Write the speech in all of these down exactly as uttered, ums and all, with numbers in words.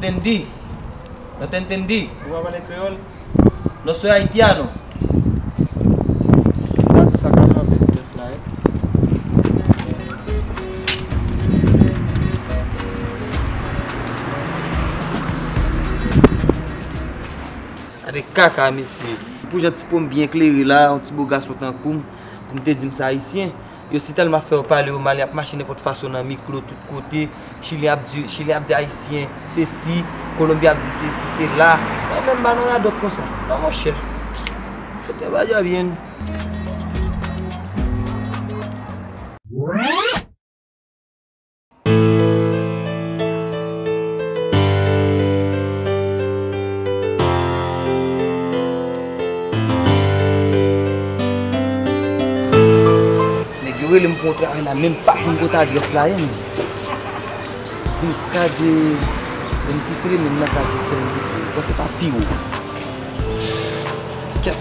Entendi? No te entendí? Ou pa pale kreyòl? No soy haitiano. Gade sa ka janbe ti bèf la, eh. Gade kaka, mesye. Pou jan ti po m byen klere la, yon ti bo gason tankou m, pou m te di m se ayisyen. Yo si tèlman ap fè yo pale yo mal, y ap mache nenpòt fason nan mikwo tout kote. Chilyen ap di, Chilyen ap di ayisyen sesi, Kolonbyen ap di sesi sela. Mwen menm m pa nan radòt konsa. Non, monchè. Yo te ba djab yen. Nèg yo rele m pou yon travay la, menm pa konn kote adrès la ye, men. Di m Kadje venntitrè, menm nan Kadje trannde. Bon, se pa pi wo. Kèt.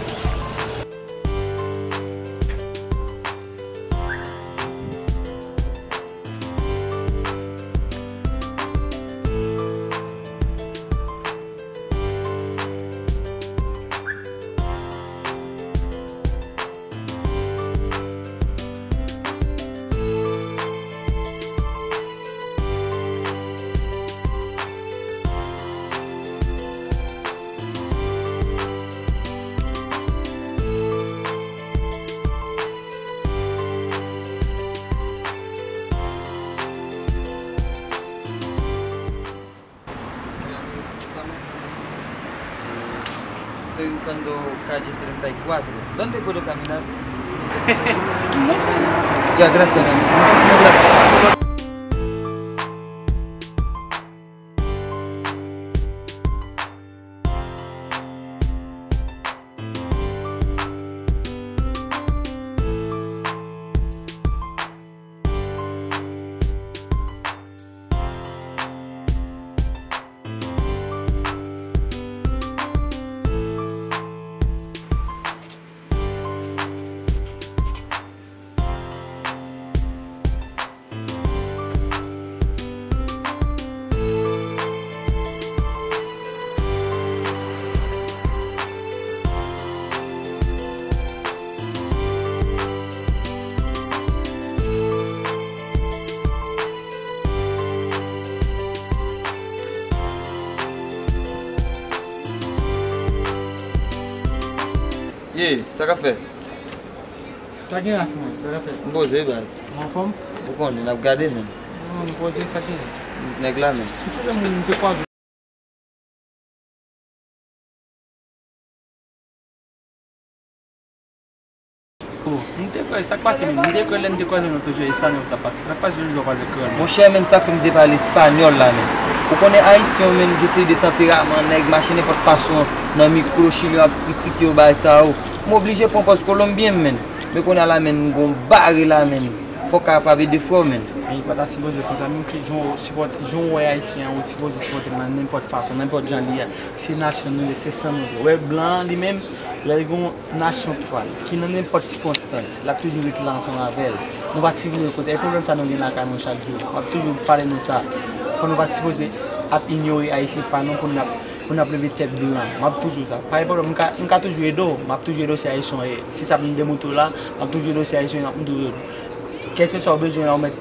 Estoy buscando calle treinta y cuatro. ¿Dónde puedo caminar? Ya, gracias, mi amor. Muchísimas gracias. Ye, sa k ap fèt? Sa gen ras, man, sa k ap fèt? M poze, baz. Ou anfòm? Ou konnen, n ap gade, men. Non, m poze, sa gen? Nèg la, men. M sonje moun m te kwaze. Bon, m te kwè, sa k pase menm? M te kwè lè m te kwaze nou toujou espanyòl t ap pase. Sa k pase toujou w kwaze kreyòl? Monchè, men, sa k fè m te pale espanyòl la, men. Ou konnen ayisyen yo, men, gen seri de tanperaman, nèg mache nenpòt fason nan mikwo, chilyen ap kritike yo, bagay sa yo. M oblije pran pòz kolonbyen, men. Men kounye a la, men, m gon bare la, men. Fò w kapab ede frè w, men. Men, li pa ta sipoze konsa, menm ki jan w sipòte, jan w wè ayisyen an, ou sipoze sipòte l nan nenpòt fason, nenpòt jan li ye. Se nasyon nou ye, se san nou ye. Ou wè blan an li menm, lè l gon nasyon pa l, ki nan nenpòt sikonstans, l ap toujou ret la ansanm avè l. Nou pa t sipoze konsa. E pwoblèm sa nou gen lakay nou chak jou. M ap toujou pale nou sa. Fò nou pa t sipoze ap inyore ayisyen pa nou pou n ap, pou n ap leve tèt blan. M ap toujou sa. Pa gen pwoblèm, m ka, m ka toujou ede w. M ap toujou ede w si ayisyen w ye. Si sa pou m demontre w la, m ap toujou ede w si ayisyen w ye, m ap toujou ede w. Kèlkeswa w bezwen la, ou mèt,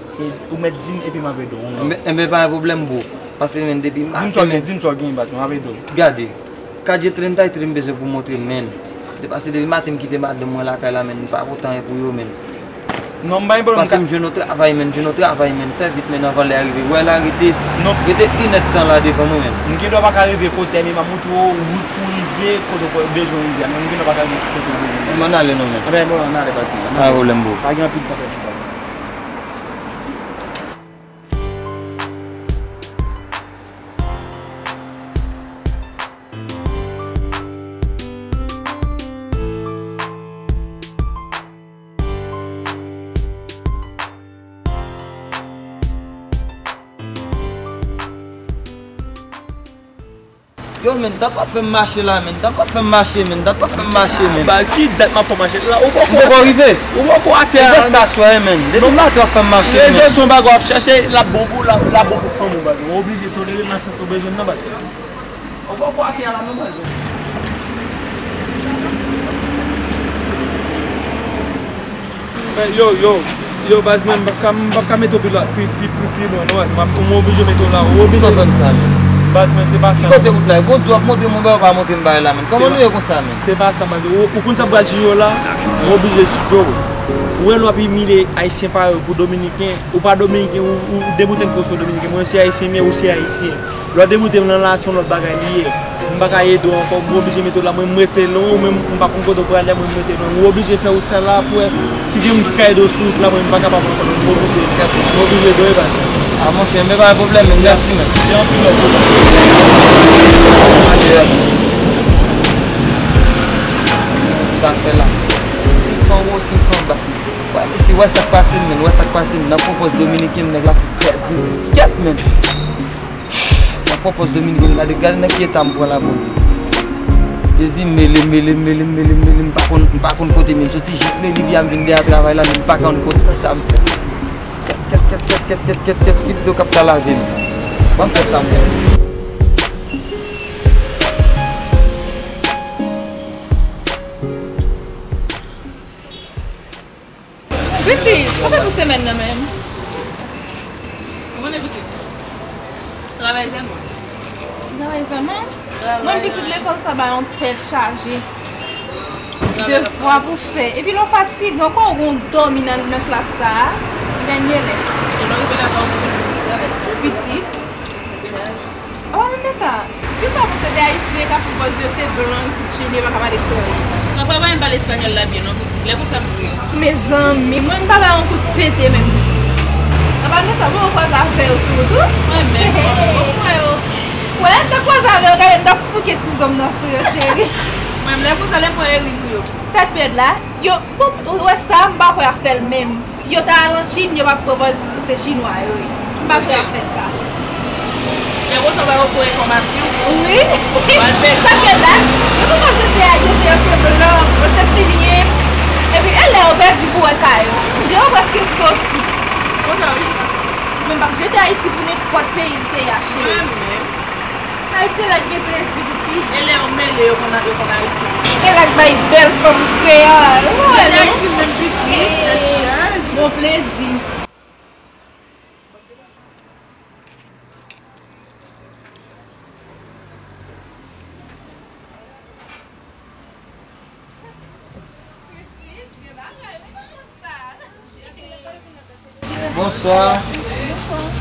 ou mèt di m epi m ap ede w. Enben, enben, pa gen pwoblèm, bro. Paske, men, depi maten. Di m sa w gen, di m sa w gen, baz, m ap ede w. Gade. Kadje trenta y tres m bezwen pou montre, men. De, paske depi maten m kite madanm mwen lakay la, men, m pa pote anyen pou yo, men. Non, m pa gen pwoblèm. Paske m jwenn yon travay, men, m jwenn yon travay, men. Fè vit, men, anvan lè a rive. Wè la, rete, rete inèdtan la devan mwen, men. M gen dwa pa ka rive kote, men m ap montre w wout pou rive kote w bezwen rive a, men m gen dwa pa ka rive kote w bezwen rive. Ann ale non, men. Anben, bon, ann ale, baz, men. Pa gen pwoblèm, bro. Pa gen anpil pwoblèm. Yo, men, dat w ap fè m mache la, men. Dat w ap fè m mache, men. Dat w ap fè m mache, men. Ba, ki dat m ap fè w mache? La, ou poko, ou poko rive. Ou poko atè a. Jis ka swè, men. Depi maten w ap fè m mache, men. Rezo se yon bagay w ap chèche, l ap bon pou, l ap, l ap bon pou fanmi w, baz. Ou oblije tolere l nan sans ou bezwen l nan, baz. Ou poko atè a la, non, baz. Men, yo, yo, yo, baz, mwen, m p ap ka, m p ap ka mete w pi lwen, pi, pi, pi, pi lwen, non, baz. M ap, mwen oblije mete w la, ou oblije. Ou fè m sa, men. Baz, mwen, se pa sa. Ki kote wout la? Bon, Dye ap montre m yon bagay, ou pa montre m bagay la, men. Kòman nou ye konsa, men? Se pa sa, baz. Ou, ou konn sa pral jere w la? Ou oblije jere w. Ou wè lè w ap imilye Ayisyen parèy ou pou Dominiken, ou pa Dominiken, ou, ou deboute m pou Dominiken. Mwen se Ayisyen, men ou se Ayisyen. Lè w deboute m nan la, se yon lòt bagay li ye. M pa ka ede w ankò, m oblije mete w la, mwen m rete lwen, ou menm m pa konn kote w prale, mwen m rete lwen. Ou oblije fè wout sa la pou wè si gen moun ki ka ede w sou wout la, mwen m pa kapab ankò, m oblije, m oblije ede w, e pa sa. A, monchè, men pa gen pwoblèm, men mèsi, men. Gen anpil lòt pwoblèm. Sa k fè la? Sim fè anwo, sim fè anba. Wè, mesye, wè sa k pase, men, wè sa k pase, men. Nan pwopòz Dominiken, nèg la fin pèdi. Kèt, men. Nan pwopòz Dominiken, gade, gade nan ki eta m pran la, Bondye. Jezi, mele, mele, mele, mele, mele, m pa konn, m pa konn kote men m soti, jis men rivyè a m vin dèyè travay la, men m pa konn kote sa m fè. Kèt, kèt, kèt, kèt, kèt, kèt, kèt, kèt, ki dlo k ap ka lave m? Ban m fè sa m fè. Pitit, sa fè pou semèn nan menm? Ou konnen pitit? Travay sèlman. Travay sèlman? Travay. Mwen pitit lekòl sa ba yon tèt chaje. Travay. Devwa pou fè. Epi lè w fatige ankò, ou gon dòmi nan, nan klas sa a. Dènye lè. E lè w rive lakay ou, ou travay. Pitit. Ou pa konn sa? Ki sa pou se de Ayisyen k ap fè pòz yo se blan isit Chili, yo pa ka pale kreyòl? Papa pa menm pale espanyòl la byen non, pitit. Lè konsa m ri. Mezanmi, mwen m pa bay yon kout pete menm, pitit. An palan de sa, bon, ou kwaze avè yo sou wout ou? Mwen menm, mwen kwè yo. Wè, m t ap kwaze avè yo, gade, m t ap souke ti zong nan sou yo, cheri. Mwen menm, lè konsa, lè m pran eri pou yo, pitit. Sa k pèd la? Yo, bon, ou wè sa, m pa kwè y ap fè l menm. Yo ta al an Chin, yo p ap pran pòz se chinwa yo ye. M pa kwè y ap fè sa. Lè konsa, w pa ofri enfòmasyon. Wi. Sa fè dat. Yo poko se, se, se, se blan, se chilyen. Epi, e lè yo pèdi pou wè kay yo. Je yo prèske soti. Konsa, wi. Men m p ap jete Ayiti pou nenpòt peyi l te ye a, cheri. Mwen menm. Ayiti la gen plezi, pitit. E lè yo mele, yo konn, yo konn Ayisyen. E la k bay bèl fanm kreyòl. Ou wè, non? Ayiti menm pitit, tèt chaje. Bon plezi. Bonswa.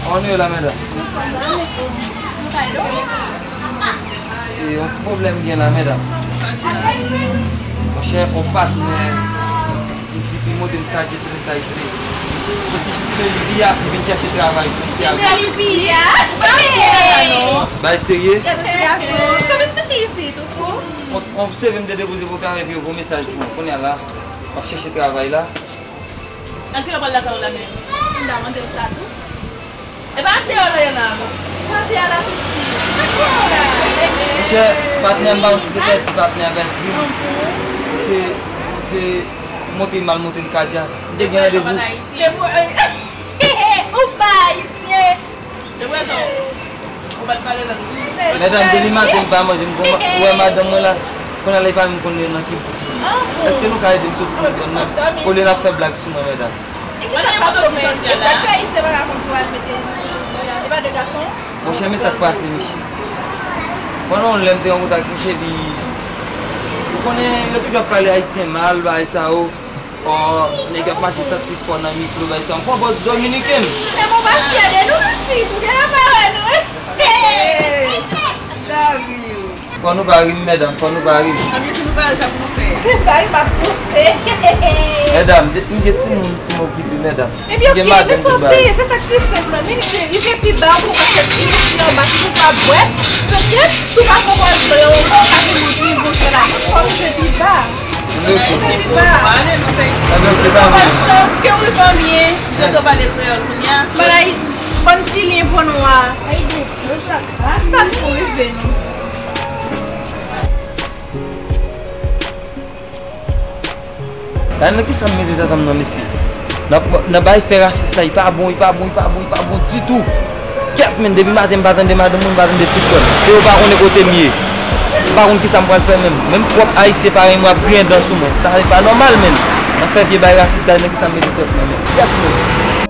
Kòman nou ye la, medam? E, yon ti pwoblèm gen la, medam. Monchè, yon patnè, yon tifi monte m kache, m kache. Soti jis men li a, li vin chèche travay pou ti a. Bay serye? Gason, sa vin chèche isit, ou fou? On, on seve m te depoze pou travay, epi yo voye mesaj pou mwen. Kounye a la, m ap chèche travay la. Nan kilè w pral lakay ou la menm? M ta mande w sa tou. E pa andeyò la ye la, non. Andeyò la, pitit. Andeyò la. Monchè, patnè m pa konn si se pèdi, patnè a pèdi. Si se, si se monte m al monte m kadya. M te gen randevou. Ou pa ayisyen. Depi w wè sa, ou pa t pale lang. Medam, depi maten m pa manje, m gon, ou wè madanm mwen la, kounye a la li pa menm konn nan ki bout. Èske nou ka ede m soti nan zòn nan? Olye n ap fè blag sou mwen, medam. E ki sa k pase w menm? E sa k fè ayisyen pa ka konn kouraj mete jis pou jodi a? E pa de gason? Monchè, men sa k pase, mesye. Pandan yon lè m te an kontak ak misye, epi ou konnen yo toujou ap pale ayisyen mal, bagay sa yo. Ò, nèg ap mache santi fò nan mikwo, bay sa. M pran pòz dominiken. Men bon, pa fyè de nou, pitit. Ou genlè pa wè nou. Fò nou pa ri m, medam, fò nou pa ri m. Anben, si nou pa ri, sa pou nou fè? Se pa ri m ap tou fè. Medam, depi m gen timoun pou m okipe, medam. Ebyen, oke, men se yon peyi, se sa k pi senp lan. Men li rive pi ba, ou poko fè ti, ti anba, si nou pa bwè. Petèt, si w pa pran pòz blan, ou pa gen moun ki rive fè la, fò w rive pi ba. Oke. Ebyen, se pa mal. Bòn chans, ke w rive byen. M swete w pale kreyòl kounye a. Malay, bann chilyen po nwa. A sa n pou rive nou. Gade nan kisa m mete tèt an m nan, mesye. Nan, nan bay fè rasis la, li pa bon, li pa bon, li pa bon, li pa bon ditou. Kèt, menn, depi maten m pa tande madanm mwen, m pa tande ti frè m. E yo pa konnen kote m ye. M pa konn kisa m pral fè menm. Menm pwòp ayisyen parèy mwen ap griyen dan sou mwen. Sa se pa nòmal, menn. Nan fè vye bay rasis, gade nan kisa m mete tèt mwen, menn. Kèt, menn.